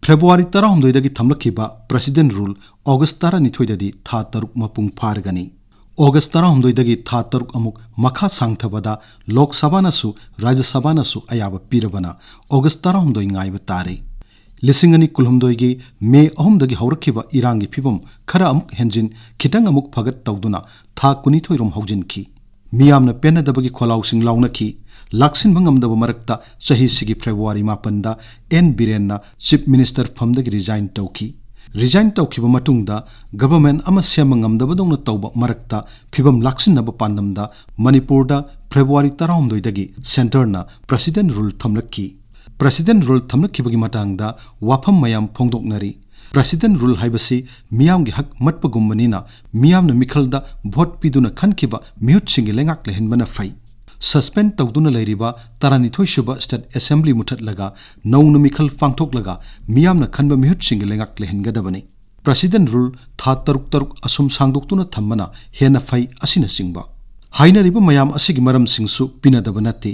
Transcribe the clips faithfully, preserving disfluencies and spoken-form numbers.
February ꯇꯔꯥꯍꯨꯝꯗꯣꯏꯗꯒꯤ ꯊꯝꯂꯛꯈꯤꯕ President Rule August ꯇꯔꯥꯅꯤꯊꯣꯏꯗꯗꯤ ꯊꯥ ꯇꯔꯨꯛ ꯃꯄꯨꯡ ꯐꯥꯔꯒꯅꯤ꯫ August ꯇꯔꯥꯍꯨꯝꯗꯣꯏꯗꯒꯤ ꯊꯥ ꯇꯔꯨꯛ ꯑꯃꯨꯛ ꯃꯈꯥ ꯁꯥꯡꯊꯕꯗ ꯂꯣꯛ ꯁꯚꯥꯅꯁꯨ ꯔꯥꯖ꯭ꯌ ꯁꯚꯥꯅꯁꯨ ꯑꯌꯥꯕ ꯄꯤꯔꯕꯅ August ꯇꯔꯥꯍꯨꯝꯗꯣꯏ ꯉꯥꯏꯕ ꯇꯥꯔꯦ꯫ ꯂꯤꯁꯤꯡ ꯑꯅꯤ ꯀꯨꯟꯍꯨꯝꯗꯣꯏꯒꯤ ꯃꯦ ꯑꯍꯨꯝꯗꯒꯤ ꯍꯧꯔꯛꯈꯤꯕ ꯏꯔꯥꯡꯒꯤ ꯐꯤꯕꯝ ꯈꯔ ꯑꯃꯨꯛ ꯍꯦꯟꯖꯤꯟ, ꯈꯤꯇꯪ ꯑꯃꯨꯛ ꯐꯒꯠ ꯇꯧꯗꯨꯅ ꯊꯥ ꯀꯨꯟꯅꯤꯊꯣꯏ ꯔꯣꯝ ꯍꯧꯖꯤꯟꯈꯤ꯫ ꯃꯤꯌꯥꯝꯅ ꯄꯦꯟꯅꯗꯕꯒꯤ ꯈꯣꯜꯂꯥꯎꯁꯤꯡ ꯂꯥꯎꯅꯈꯤ꯫ ꯂꯥꯛꯁꯤꯟꯕ ꯉꯝꯗꯕ ꯃꯔꯛꯇ ꯆꯍꯤꯁꯤꯒꯤ ꯐꯦꯕ꯭ꯔꯨꯋꯥꯔꯤ ꯃꯥꯄꯟꯗ ꯑꯦꯟ ꯕꯤꯔꯦꯟꯅ Chief Minister ꯐꯝꯗꯒꯤ resign ꯇꯧꯈꯤ꯫ Resign ꯇꯧꯈꯤꯕ ꯃꯇꯨꯡꯗ government ꯑꯃ ꯁꯦꯝꯕ ꯉꯝꯗꯕꯗꯧꯅ ꯇꯧꯕ ꯃꯔꯛꯇ ꯐꯤꯕꯝ ꯂꯥꯛꯁꯤꯟꯅꯕ ꯄꯥꯟꯗꯝꯗ ꯃꯅꯤꯄꯨꯔꯗ ꯐꯦꯕ꯭ꯔꯨꯋꯥꯔꯤ ꯇꯔꯥꯍꯨꯝꯗꯣꯏꯗꯒꯤ centreꯅ President Rule ꯊꯝꯂꯛꯈꯤ꯫ President Rule ꯊꯝꯂꯛꯈꯤꯕꯒꯤ ꯃꯇꯥꯡꯗ ꯋꯥꯐꯝ ꯃꯌꯥꯝ ꯐꯣꯡꯗꯣꯛꯅꯔꯤ꯫ President Rule ꯍꯥꯏꯕꯁꯤ ꯃꯤꯌꯥꯝꯒꯤ ꯍꯛ ꯃꯠꯄꯒꯨꯝꯕꯅꯤꯅ, ꯃꯤꯌꯥꯝꯅ ꯃꯤꯈꯜꯗ vote ꯄꯤꯗꯨꯅ ꯈꯟꯈꯤꯕ ꯃꯤꯍꯨꯠꯁꯤꯡꯒꯤ ꯂꯩꯉꯥꯛ ꯂꯩꯍꯟꯕꯅ ꯐꯩ꯫ Suspend ꯇꯧꯗꯨꯅ ꯂꯩꯔꯤꯕ ꯇꯔꯥꯅꯤꯊꯣꯏ ꯁꯨꯕ State Assembly ꯃꯨꯊꯠꯂꯒ ꯅꯧꯅ ꯃꯤꯈꯜ ꯄꯥꯡꯊꯣꯛꯂꯒ ꯃꯤꯌꯥꯝꯅ ꯈꯟꯕ ꯃꯤꯍꯨꯠꯁꯤꯡꯒꯤ ꯂꯩꯉꯥꯛ ꯂꯩꯍꯟꯒꯗꯕꯅꯤ꯫ President Rule ꯊꯥ ꯇꯔꯨꯛ ꯇꯔꯨꯛ ꯑꯁꯨꯝ ꯁꯥꯡꯗꯣꯛꯇꯨꯅ ꯊꯝꯕꯅ ꯍꯦꯟꯅ ꯐꯩ ꯑꯁꯤꯅꯆꯤꯡꯕ꯫ ꯍꯥꯏꯅꯔꯤꯕ ꯃꯌꯥꯝ ꯑꯁꯤꯒꯤ ꯃꯔꯝꯁꯤꯡꯁꯨ ꯄꯤꯅꯗꯕ ꯅꯠꯇꯦ꯫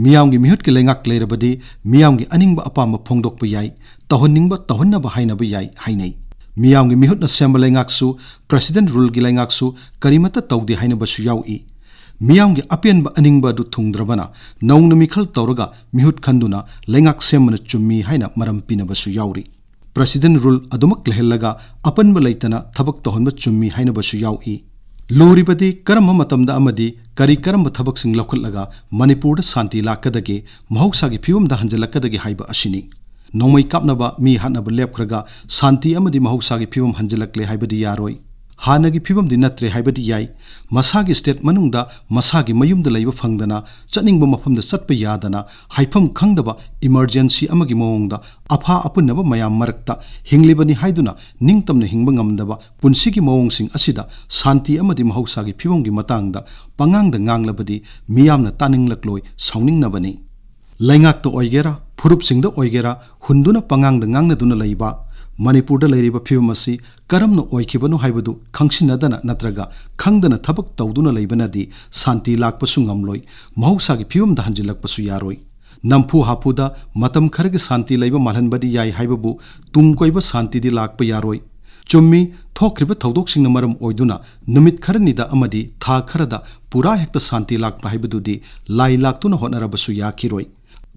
ꯃꯤꯌꯥꯝꯒꯤ ꯃꯤꯍꯨꯠꯀꯤ ꯂꯩꯉꯥꯛ ꯂꯩꯔꯕꯗꯤ ꯃꯤꯌꯥꯝꯒꯤ ꯑꯅꯤꯡꯕ ꯑꯄꯥꯝꯕ ꯐꯣꯡꯗꯣꯛꯄ ꯌꯥꯏ, ꯇꯧꯍꯟꯅꯤꯡꯕ ꯇꯧꯍꯟꯅꯕ ꯍꯥꯏꯅꯕ ꯌꯥꯏ ꯍꯥꯏꯅꯩ꯫ ꯃꯤꯌꯥꯝꯒꯤ ꯃꯤꯍꯨꯠꯅ ꯁꯦꯝꯕ ꯂꯩꯉꯥꯛꯁꯨ President Ruleꯒꯤ ꯂꯩꯉꯥꯛꯁꯨ ꯀꯔꯤꯃꯠꯇ ꯇꯧꯗꯦ ꯍꯥꯏꯅꯕꯁꯨ ꯌꯥꯎꯏ꯫ ꯃꯤꯌꯥꯝꯒꯤ ꯑꯄꯦꯟꯕ ꯑꯅꯤꯡꯕ ꯑꯗꯨ ꯊꯨꯡꯗ꯭ꯔꯕꯅ ꯅꯧꯅ ꯃꯤꯈꯜ ꯇꯧꯔꯒ ꯃꯤꯍꯨꯠ ꯈꯟꯗꯨꯅ ꯂꯩꯉꯥꯛ ꯁꯦꯝꯕꯅ ꯆꯨꯝꯃꯤ ꯍꯥꯏꯅ ꯃꯔꯝ ꯄꯤꯅꯕꯁꯨ ꯌꯥꯎꯔꯤ꯫ President Rule ꯑꯗꯨꯃꯛ ꯂꯩꯍꯜꯂꯒ ꯑꯄꯟꯕ ꯂꯩꯇꯅ ꯊꯕꯛ ꯇꯧꯍꯟꯕ ꯆꯨꯝꯃꯤ ꯍꯥꯏꯅꯕꯁꯨ ꯌꯥꯎꯏ꯫ ꯂꯨꯔꯤꯕꯗꯤ ꯀꯔꯝꯕ ꯃꯇꯝꯗ ꯑꯃꯗꯤ ꯀꯔꯤ ꯀꯔꯝꯕ ꯊꯕꯛꯁꯤꯡ ꯂꯧꯈꯠꯂꯒ ꯃꯅꯤꯄꯨꯔꯗ ꯁꯥꯟꯇꯤ ꯂꯥꯛꯀꯗꯒꯦ, ꯃꯍꯧꯁꯥꯒꯤ ꯐꯤꯕꯝꯗ ꯍꯟꯖꯤꯜꯂꯛꯀꯗꯒꯦ ꯍꯥꯏꯕ ꯑꯁꯤꯅꯤ꯫ ꯅꯣꯡꯃꯩ ꯀꯥꯞꯅꯕ, ꯃꯤ ꯍꯥꯠꯅꯕ ꯂꯦꯞꯈ꯭ꯔꯒ ꯁꯥꯟꯇꯤ ꯑꯃꯗꯤ ꯃꯍꯧꯁꯥꯒꯤ ꯐꯤꯕꯝ ꯍꯟꯖꯤꯜꯂꯛꯂꯦ ꯍꯥꯏꯕꯗꯤ ꯌꯥꯔꯣꯏ꯫ ꯍꯥꯟꯅꯒꯤ ꯐꯤꯕꯝꯗꯤ ꯅꯠꯇ꯭ꯔꯦ ꯍꯥꯏꯕꯗꯤ ꯌꯥꯏ꯫ ꯃꯁꯥꯒꯤ state ꯃꯅꯨꯡꯗ ꯃꯁꯥꯒꯤ ꯃꯌꯨꯝꯗ ꯂꯩꯕ ꯐꯪꯗꯅ, ꯆꯠꯅꯤꯡꯕ ꯃꯐꯝꯗ ꯆꯠꯄ ꯌꯥꯗꯅ, ꯍꯥꯏꯐꯝ ꯈꯪꯗꯕ emergency ꯑꯃꯒꯤ ꯃꯑꯣꯡꯗ ꯑꯐꯥ ꯑꯄꯨꯟꯅꯕ ꯃꯌꯥꯝ ꯃꯔꯛꯇ ꯍꯤꯡꯂꯤꯕꯅꯤ ꯍꯥꯏꯗꯨꯅ ꯅꯤꯡꯇꯝꯅ ꯍꯤꯡꯕ ꯉꯝꯗꯕ ꯄꯨꯟꯁꯤꯒꯤ ꯃꯑꯣꯡꯁꯤꯡ ꯑꯁꯤꯗ ꯁꯥꯟꯇꯤ ꯑꯃꯗꯤ ꯃꯍꯧꯁꯥꯒꯤ ꯐꯤꯕꯝꯒꯤ ꯃꯇꯥꯡꯗ ꯄꯉꯥꯡꯗ ꯉꯥꯡꯂꯕꯗꯤ ꯃꯤꯌꯥꯝꯅ ꯇꯥꯅꯤꯡꯂꯛꯂꯣꯏ, ꯁꯥꯎꯅꯤꯡꯅꯕꯅꯤ꯫ ꯂꯩꯉꯥꯛꯇ ꯑꯣꯏꯒꯦꯔꯥ, ꯐꯨꯔꯨꯞꯁꯤꯡꯗ ꯑꯣꯏꯒꯦꯔꯥ, ꯍꯨꯟꯗꯨꯅ ꯄꯉꯥꯡꯗ ꯉꯥꯡꯅꯗꯨꯅ ꯂꯩꯕ, ꯃꯅꯤꯄꯨꯔꯗ ꯂꯩꯔꯤꯕ ꯐꯤꯕꯝ ꯑꯁꯤ ꯀꯔꯝꯅ ꯑꯣꯏꯈꯤꯕꯅꯣ ꯍꯥꯏꯕꯗꯨ ꯈꯪꯁꯤꯟꯅꯗꯅ ꯅꯠꯇ꯭ꯔꯒ ꯈꯪꯗꯅ ꯊꯕꯛ ꯇꯧꯗꯨꯅ ꯂꯩꯕꯅꯗꯤ ꯁꯥꯟꯇꯤ ꯂꯥꯛꯄꯁꯨ ꯉꯝꯂꯣꯏ, ꯃꯍꯧꯁꯥꯒꯤ ꯐꯤꯕꯝꯗ ꯍꯟꯖꯤꯜꯂꯛꯄꯁꯨ ꯌꯥꯔꯣꯏ꯫ ꯅꯝꯐꯨ ꯍꯥꯐꯨꯗ ꯃꯇꯝ ꯈꯔꯒꯤ ꯁꯥꯟꯇꯤ ꯂꯩꯕ ꯃꯥꯜꯍꯟꯕꯗꯤ ꯌꯥꯏ ꯍꯥꯏꯕꯕꯨ, ꯇꯨꯡ ꯀꯣꯏꯕ ꯁꯥꯟꯇꯤꯗꯤ ꯂꯥꯛꯄ ꯌꯥꯔꯣꯏ꯫ ꯆꯨꯝꯃꯤ, ꯊꯣꯛꯈ꯭ꯔꯤꯕ ꯊꯧꯗꯣꯛꯁꯤꯡꯅ ꯃꯔꯝ ꯑꯣꯏꯗꯨꯅ ꯅꯨꯃꯤꯠ ꯈꯔꯅꯤꯗ ꯑꯃꯗꯤ ꯊꯥ ꯈꯔꯗ ꯄꯨꯔꯥ ꯍꯦꯛꯇ ꯁꯥꯟꯇꯤ ꯂꯥꯛꯄ ꯍꯥꯏꯕꯗꯨꯗꯤ ꯂꯥꯏ ꯂꯥꯛꯇꯨꯅ ꯍꯣꯠꯅꯔꯕꯁꯨ ꯌꯥꯈꯤꯔꯣꯏ꯫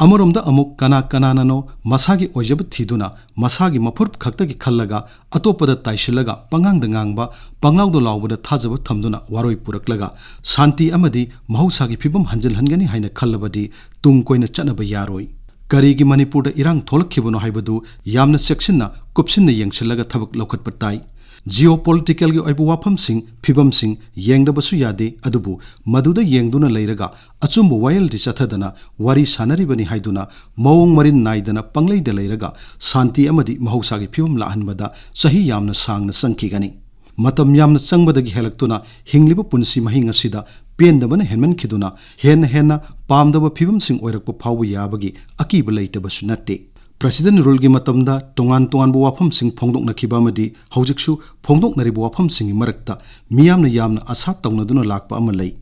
ꯑꯃꯔꯣꯝꯗ ꯑꯃꯨꯛ ꯀꯅꯥ ꯀꯅꯥꯅꯅꯣ ꯃꯁꯥꯒꯤ ꯑꯣꯏꯖꯕ ꯊꯤꯗꯨꯅ ꯃꯁꯥꯒꯤ ꯃꯐꯨꯔꯨꯞ ꯈꯛꯇꯒꯤ ꯈꯜꯂꯒ ꯑꯇꯣꯞꯄꯗ ꯇꯥꯏꯁꯤꯜꯂꯒ ꯄꯉꯥꯡꯗ ꯉꯥꯡꯕ, ꯄꯪꯂꯥꯎꯗ ꯂꯥꯎꯕꯗ ꯊꯥꯖꯕ ꯊꯝꯗꯨꯅ ꯋꯥꯔꯣꯏ ꯄꯨꯔꯛꯂꯒ ꯁꯥꯟꯇꯤ ꯑꯃꯗꯤ ꯃꯍꯧꯁꯥꯒꯤ ꯐꯤꯕꯝ ꯍꯟꯖꯤꯜꯍꯟꯒꯅꯤ ꯍꯥꯏꯅ ꯈꯜꯂꯕꯗꯤ ꯇꯨꯡ ꯀꯣꯏꯅ ꯆꯠꯅꯕ ꯌꯥꯔꯣꯏ꯫ ꯀꯔꯤꯒꯤ ꯃꯅꯤꯄꯨꯔꯗ ꯏꯔꯥꯡ ꯊꯣꯛꯂꯛꯈꯤꯕꯅꯣ ꯍꯥꯏꯕꯗꯨ ꯌꯥꯝꯅ ꯆꯦꯛꯁꯤꯟꯅ, ꯀꯨꯞꯁꯤꯟꯅ ꯌꯦꯡꯁꯤꯜꯂꯒ ꯊꯕꯛ ꯂꯧꯈꯠꯄ ꯇꯥꯏ꯫ Geopolitical ꯒꯤ ꯑꯣꯏꯕ ꯋꯥꯐꯝꯁꯤꯡ, ꯐꯤꯕꯝꯁꯤꯡ ꯌꯦꯡꯗꯕꯁꯨ ꯌꯥꯗꯦ, ꯑꯗꯨꯕꯨ ꯃꯗꯨꯗ ꯌꯦꯡꯗꯨꯅ ꯂꯩꯔꯒ ꯑꯆꯨꯝꯕ ꯋꯥꯌꯦꯜꯗꯤ ꯆꯠꯊꯗꯅ ꯋꯥꯔꯤ ꯁꯥꯅꯔꯤꯕꯅꯤ ꯍꯥꯏꯗꯨꯅ ꯃꯑꯣꯡ ꯃꯔꯤꯟ ꯅꯥꯏꯗꯅ ꯄꯪꯂꯩꯗ ꯂꯩꯔꯒ ꯁꯥꯟꯇꯤ ꯑꯃꯗꯤ ꯃꯍꯧꯁꯥꯒꯤ ꯐꯤꯕꯝ ꯂꯥꯛꯍꯟꯕꯗ ꯆꯍꯤ ꯌꯥꯝꯅ ꯁꯥꯡꯅ ꯆꯪꯈꯤꯒꯅꯤ꯫ ꯃꯇꯝ ꯌꯥꯝꯅ ꯆꯪꯕꯗꯒꯤ ꯍꯦꯜꯂꯛꯇꯨꯅ ꯍꯤꯡꯂꯤꯕ ꯄꯨꯟꯁꯤ ꯃꯍꯤꯡ ꯑꯁꯤꯗ ꯄꯦꯟꯗꯕꯅ ꯍꯦꯟꯃꯟꯈꯤꯗꯨꯅ ꯍꯦꯟꯅ ꯍꯦꯟꯅ ꯄꯥꯝꯗꯕ ꯐꯤꯕꯝꯁꯤꯡ ꯑꯣꯏꯔꯛꯄ ꯐꯥꯎꯕ ꯌꯥꯕꯒꯤ ꯑꯀꯤꯕ ꯂꯩꯇꯕꯁꯨ ꯅꯠꯇꯦ꯫ President Rule ꯒꯤ ꯃꯇꯝꯗ ꯇꯣꯉꯥꯟ ꯇꯣꯉꯥꯟꯕ ꯋꯥꯐꯝꯁꯤꯡ ꯐꯣꯡꯗꯣꯛꯅꯈꯤꯕ ꯑꯃꯗꯤ ꯍꯧꯖꯤꯛꯁꯨ ꯐꯣꯡꯗꯣꯛꯅꯔꯤꯕ ꯋꯥꯐꯝꯁꯤꯡꯒꯤ ꯃꯔꯛꯇ ꯃꯤꯌꯥꯝꯅ ꯌꯥꯝꯅ ꯑꯁꯥ ꯇꯧꯅꯗꯨꯅ ꯂꯥꯛꯄ ꯑꯃ ꯂꯩ꯫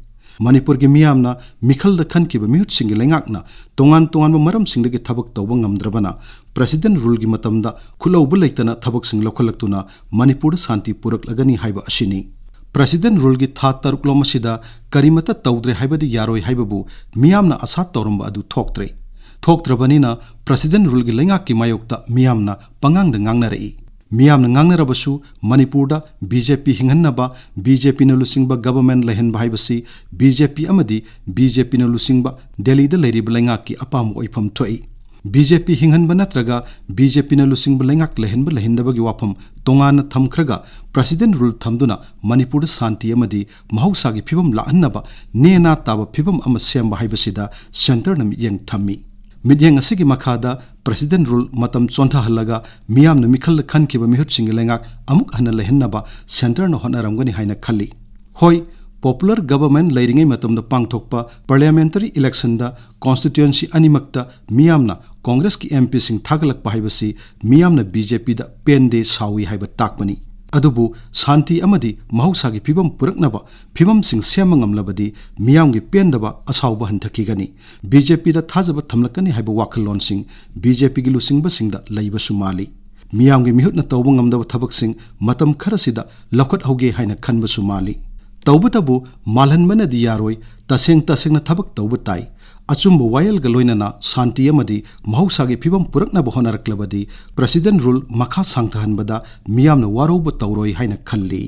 ꯃꯅꯤꯄꯨꯔꯒꯤ ꯃꯤꯌꯥꯝꯅ ꯃꯤꯈꯜꯗ ꯈꯟꯈꯤꯕ ꯃꯤꯍꯨꯠꯁꯤꯡꯒꯤ ꯂꯩꯉꯥꯛꯅ ꯇꯣꯉꯥꯟ ꯇꯣꯉꯥꯟꯕ ꯃꯔꯝꯁꯤꯡꯗꯒꯤ ꯊꯕꯛ ꯇꯧꯕ ꯉꯝꯗ꯭ꯔꯕꯅ President Rule ꯒꯤ ꯃꯇꯝꯗ ꯈꯨꯠꯂꯧꯕ ꯂꯩꯇꯅ ꯊꯕꯛꯁꯤꯡ ꯂꯧꯈꯠꯂꯛꯇꯨꯅ ꯃꯅꯤꯄꯨꯔꯗ ꯁꯥꯟꯇꯤ ꯄꯨꯔꯛꯂꯒꯅꯤ ꯍꯥꯏꯕ ꯑꯁꯤꯅꯤ꯫ President Rule ꯒꯤ ꯊꯥ ꯇꯔꯨꯛꯂꯣꯝ ꯑꯁꯤꯗ ꯀꯔꯤꯃꯠꯇ ꯇꯧꯗ꯭ꯔꯦ ꯍꯥꯏꯕꯗꯤ ꯌꯥꯔꯣꯏ ꯍꯥꯏꯕꯕꯨ ꯃꯤꯌꯥꯝꯅ ꯑꯁꯥ ꯇꯧꯔꯝꯕ ꯑꯗꯨ ꯊꯣꯛꯇ꯭ꯔꯦ꯫ ꯊꯣꯛꯇ꯭ꯔꯕꯅꯤꯅ President Rule ꯒꯤ ꯂꯩꯉꯥꯛꯀꯤ ꯃꯥꯌꯣꯛꯇ ꯃꯤꯌꯥꯝꯅ ꯄꯉꯥꯡꯗ ꯉꯥꯡꯅꯔꯛꯏ꯫ ꯃꯤꯌꯥꯝꯅ ꯉꯥꯡꯅꯔꯕꯁꯨ ꯃꯅꯤꯄꯨꯔꯗ BJP ꯍꯤꯡꯍꯟꯅꯕ, BJP ꯅ ꯂꯨꯆꯤꯡꯕ government ꯂꯩꯍꯟꯕ ꯍꯥꯏꯕꯁꯤ BJP ꯑꯃꯗꯤ BJP ꯅ ꯂꯨꯆꯤꯡꯕ ꯗꯦꯜꯂꯤꯗ ꯂꯩꯔꯤꯕ ꯂꯩꯉꯥꯛꯀꯤ ꯑꯄꯥꯝꯕ ꯑꯣꯏꯐꯝ ꯊꯣꯛꯏ꯫ BJP ꯍꯤꯡꯍꯟꯕ ꯅꯠꯇ꯭ꯔꯒ BJP ꯅ ꯂꯨꯆꯤꯡꯕ ꯂꯩꯉꯥꯛ ꯂꯩꯍꯟꯕ ꯂꯩꯍꯟꯗꯕꯒꯤ ꯋꯥꯐꯝ ꯇꯣꯉꯥꯟꯅ ꯊꯝꯈ꯭ꯔꯒ President Rule ꯊꯝꯗꯨꯅ ꯃꯅꯤꯄꯨꯔꯗ ꯁꯥꯟꯇꯤ ꯑꯃꯗꯤ ꯃꯍꯧꯁꯥꯒꯤ ꯐꯤꯕꯝ ꯂꯥꯛꯍꯟꯅꯕ ꯅꯦꯅꯥ ꯇꯥꯕ ꯐꯤꯕꯝ ꯑꯃ ꯁꯦꯝꯕ ꯍꯥꯏꯕꯁꯤꯗ centre ꯅ ꯃꯤꯠꯌꯦꯡ ꯊꯝꯃꯤ꯫ ꯃꯤꯠꯌꯦꯡ ꯑꯁꯤꯒꯤ ꯃꯈꯥꯗ President Rule ꯃꯇꯝ ꯆꯣꯟꯊꯍꯜꯂꯒ ꯃꯤꯌꯥꯝꯅ ꯃꯤꯈꯜꯗ ꯈꯟꯈꯤꯕ ꯃꯤꯍꯨꯠꯁꯤꯡꯒꯤ ꯂꯩꯉꯥꯛ ꯑꯃꯨꯛ ꯍꯟꯅ ꯂꯩꯍꯟꯅꯕ centre ꯅ ꯍꯣꯠꯅꯔꯝꯒꯅꯤ ꯍꯥꯏꯅ ꯈꯜꯂꯤ꯫ ꯍꯣꯏ, popular government ꯂꯩꯔꯤꯉꯩ ꯃꯇꯝꯗ ꯄꯥꯡꯊꯣꯛꯄ parliamentary election ꯗ constituency ꯑꯅꯤꯃꯛꯇ ꯃꯤꯌꯥꯝꯅ Congress ꯀꯤ MP ꯁꯤꯡ ꯊꯥꯒꯠꯂꯛꯄ ꯍꯥꯏꯕꯁꯤ ꯃꯤꯌꯥꯝꯅ BJP ꯗ ꯄꯦꯟꯗꯦ, ꯁꯥꯎꯏ ꯍꯥꯏꯕ ꯇꯥꯛꯄꯅꯤ꯫ ꯑꯗꯨꯕꯨ ꯁꯥꯟꯇꯤ ꯑꯃꯗꯤ ꯃꯍꯧꯁꯥꯒꯤ ꯐꯤꯕꯝ ꯄꯨꯔꯛꯅꯕ ꯐꯤꯕꯝꯁꯤꯡ ꯁꯦꯝꯕ ꯉꯝꯂꯕꯗꯤ ꯃꯤꯌꯥꯝꯒꯤ ꯄꯦꯟꯗꯕ ꯑꯁꯥꯎꯕ ꯍꯟꯊꯈꯤꯒꯅꯤ꯫ ꯕꯤ ꯖꯦ ꯄꯤꯗ ꯊꯥꯖꯕ ꯊꯝꯂꯛꯀꯅꯤ ꯍꯥꯏꯕ ꯋꯥꯈꯜꯂꯣꯟꯁꯤꯡ ꯕꯤ ꯖꯦ ꯄꯤꯒꯤ ꯂꯨꯆꯤꯡꯕꯁꯤꯡꯗ ꯂꯩꯕꯁꯨ ꯃꯥꯜꯂꯤ꯫ ꯃꯤꯌꯥꯝꯒꯤ ꯃꯤꯍꯨꯠꯅ ꯇꯧꯕ ꯉꯝꯗꯕ ꯊꯕꯛꯁꯤꯡ ꯃꯇꯝ ꯈꯔꯁꯤꯗ ꯂꯧꯈꯠꯍꯧꯒꯦ ꯍꯥꯏꯅ ꯈꯟꯕꯁꯨ ꯃꯥꯜꯂꯤ꯫ ꯇꯧꯕꯇꯕꯨ ꯃꯥꯜꯍꯟꯕꯅꯗꯤ ꯌꯥꯔꯣꯏ, ꯇꯁꯦꯡ ꯇꯁꯦꯡꯅ ꯊꯕꯛ ꯇꯧꯕ ꯇꯥꯏ꯫ ꯑꯆꯨꯝꯕ ꯋꯥꯌꯦꯜꯒ ꯂꯣꯏꯅꯅ ꯁꯥꯟꯇꯤ ꯑꯃꯗꯤ ꯃꯍꯧꯁꯥꯒꯤ ꯐꯤꯕꯝ ꯄꯨꯔꯛꯅꯕ ꯍꯣꯠꯅꯔꯛꯂꯕꯗꯤ President Rule ꯃꯈꯥ ꯁꯥꯡꯊꯍꯟꯕꯗ ꯃꯤꯌꯥꯝꯅ ꯋꯥꯔꯧꯕ ꯇꯧꯔꯣꯏ ꯍꯥꯏꯅ ꯈꯜꯂꯤ꯫